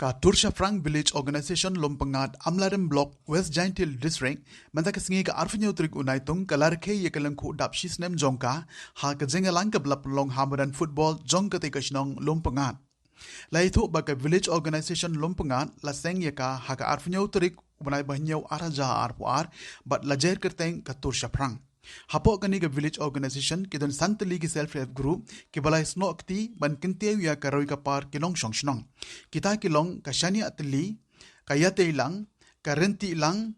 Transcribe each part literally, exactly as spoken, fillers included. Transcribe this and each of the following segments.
Ka Tur Shaphrang Village Organization Lumpyngat, Amlarem Block, West Jaintia Hills District, mynta ka sngi ka arphew hynñiew tarik u Naitung, ka la rakhe ïa ka lyngkhuh dap shi snem jong ka ha ka jingïalang kaba la pynlong ha madan football jong katei ka shnong Lumpyngat. La ïathuh ba ka Village Organization Lumpyngat la seng ïa ka ha ka arphew hynñiew tarik u bnai ba hynñiew ar hajar arphew ar bad la jer kyrteng ka Tur Shaphrang. Hapoh kane ka Village Organization ki don san tylli ki Self Help Group kiba la ïasnoh kti ban kyntiew ïa ka roi ka par ki nongshong shnong. Kita ki long ka Shaniah Tylli, ka Ïatei Lang, ka Rynti Lang,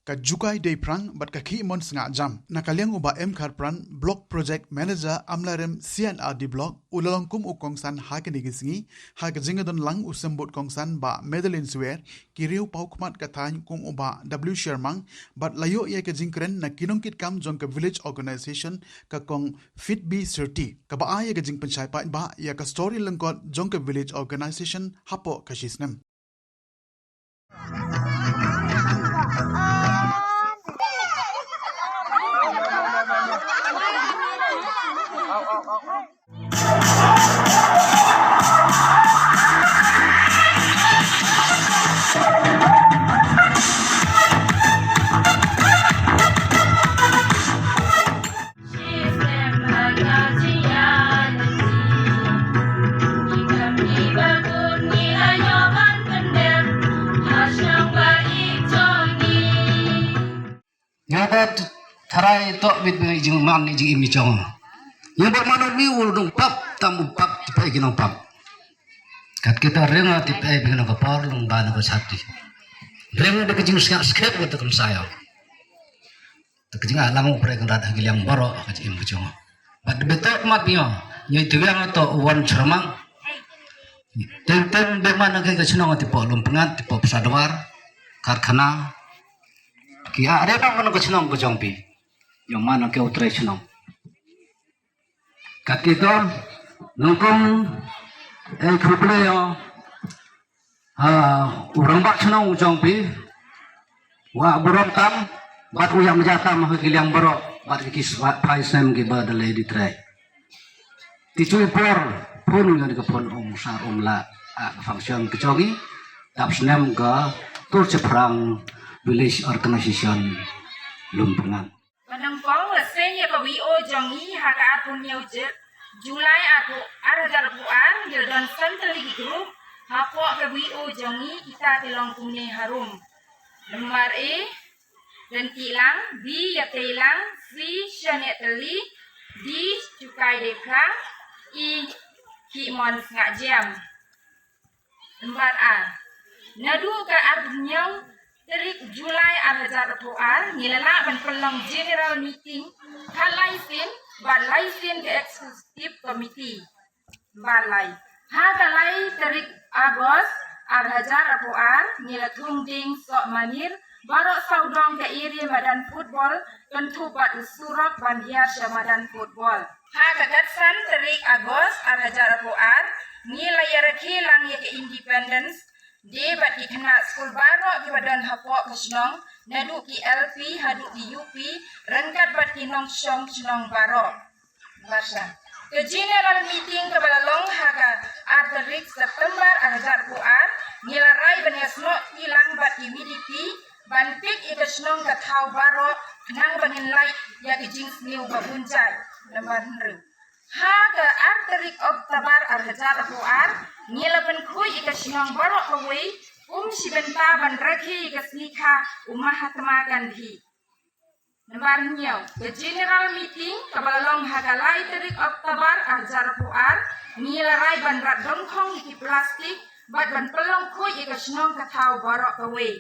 ka Jukai Deiphrang bad ka Khihmon Sngah Jam. Na ka liang u Bah M Kharpran, Block Project Manager Amlarem C and R D Block, u la long kum u kongsan ha kane ka sngi, ha ka jingdon lang u symbud kongsan Bah Madeline Swer, ki riew paw khmat ka thaiñ kum u Bah W Shermang, bad la ïoh ïa ka jingkren na ki nongkitkam jong ka Village Organization, ka Kong Fitbi Sirti, kaba ai ïa ka jingpynshai paidbah ïa ka story lyngkot jong ka Village Organization hapoh ka shi snem. Nga ba tharai tok bit bit jingman ni jingim ni jong. Nga ba mano ni u nong pap tam u pap tipai ki nong pap. Kat kita renga tipai bi nong kapar long ba nong kasati. Renga de ka jing siak skep kata kan saya. Ta ka jing alang u pre kan rat ha ki liang baroh ka jingim ka jong. Bad betok mat nyo. Nyo itu yang to wan Shermang. Tem tem be man ka ka chnong tipo Lumpyngat tipo Pasadwar. Karkhana. Ki a re nong ka chnong ka jong pi. Yo man ka u tre chnong. Kat kito nongkum eh khuble yo. Ha, u rangbah chnong u jong pi. Wa burom tam bad u ïam ja tam ha ki liang baroh bad ki swa phai sem ki ba da lei di trei. Ti chui por phun ngan ka phun um sar um la a ka function ka jong i dap snem ka Tur Shaphrang Village Organization Lumpyngat. Ba nyngkong la seng ïa ka V O jong i ha ka arphew hynñiew Ju- July arphew ar hajar arphew ar, ngi la don san tylli ki group hapoh ka V O jong i, kita ki long kumne harum. Nambar A, Rynti Lang, B, Ïatei Lang, C, Shaniah Tylli, D, Jukai Deiphrang, E, Khihmon Sngah Jam. Nambar A. Naduh ka arphew hynñiew tarik July ar hajar arphew ar, ngi la lah ban pynlong general meeting khatlai sien bad lai sien ka executive committee. Nambar lai. Ha ka lai tarik August ar hajar arphew ar, ngi la thung ding soh manir baroh sawdong ka area madan football, kynthup bad u surok ban hiar sha madan football. Ha ka khatsan tarik August ar hajar arphew ar, ngi la ïarakhe lang ïa ka Independence Day bad ki khynnah skul baroh kiba don hapoh ka shnong, naduh ki L P haduh ki U P, ryngkat bad ki nongshong shnong baroh. Barsha. Ka general meeting kaba la long ha ka ar tarik September ar hajar arphew ar, ngi la rai ban ïasnoh kti lang bad ki V D P, ban pick ïa ka shnong ka thaw baroh, khnang ba ngin lait ïa ka jingsniew ba bun jait. Nambar hynriew. Ha ka ar tarik October ar hajar arphew ar, ngi la pynkhuid ïa ka shnong baroh kawei, kum shi bynta ban rakhe ïa ka sngikha u Mahatma Gandhi. Nambar hynñiew. Ka general meeting kaba la long ha ka lai tarik October ar hajar arphew ar, ngi la rai ban rat dongkhong ïa ki plastik, bad ban pynlong khuid ïa ka shnong ka thaw baroh kawei.